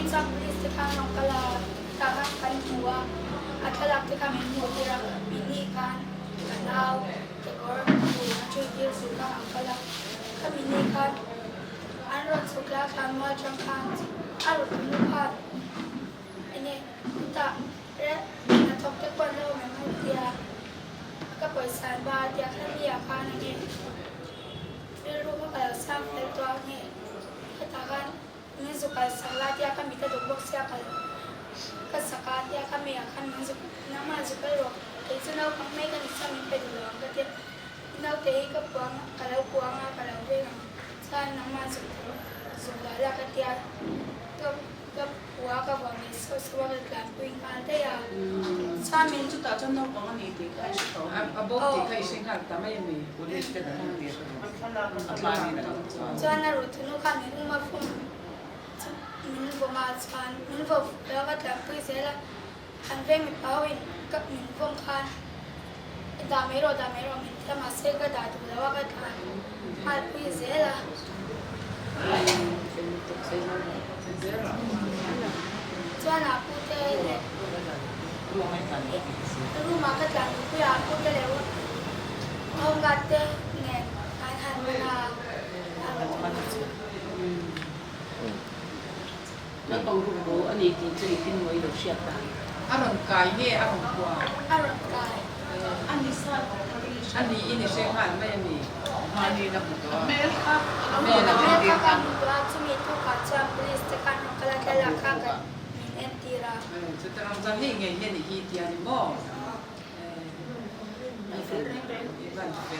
Chumi chuan police te khan rawn kal a, tah khan kan hmu a, a thlalak te kha min hmuh tir a, mini khan ka nau kekawr bul a ṭhui tir chu kha an kal a, kha mini khan an rawn chhuk lai khan mual ṭang khan a rawn nu khan enge chutah hnathawk te pawh an lo awm em an tia ka pawisa an ba a tia kha mi ah khan enge rilru kha ka lo siam fel tawh a nge hetah khan min zu kal sak la tia ka mit a duk bawk sia ka lo ka sak a tia ka mi ah khan min zu nangmah zu kal rawh kei chu naupang mai ka ni sia min pe duh lo ang ka tia naute hi ka puang ka lo puang a ka lo veng ang chuan nangmah zu zu la la ka tia ka Ka pua ka vuah mai sauh sauh a, ka tlanpui nghal daih a. Chuan min. Chutah chuan naupang a ni tih kha i hre tawh a mi? A bo tih kha i hre nghal ta mai a mi? Police ten an han tir a tlanin a lo chuan. Chuan a ruthunu kha min um a fum chu min vawm a, chuan min vawm lo a ka tlanpui zel a, an veng mipa ho in ka min vawm khan dah mai rawh dah mai rawh min ti a, mahse ka dah duh lo a ka tlan nghalpui zel a. Chuan a pute leh room ah ka tlan duhpui a, a pute leh home guard te nen an han man a, a rawn ti chu. Naupang rukbo a ni tih chu engtin maw i lo hriat dan? A rawn kai nge a rawn kua? A rawn kai. A ni sa tawh kha ri A ni in i hre nghal mai a mi? Mahni in a hmu tawh a. Hmel kha a lo Hmel a Hmel kha ka hmu tawh a, chumi tukah chuan police te khan rawn kal a, thlalak kha kan min entir a. Chute ram chuan hei ngei hian i hi tia ni maw? Fel reng reng. I van fel.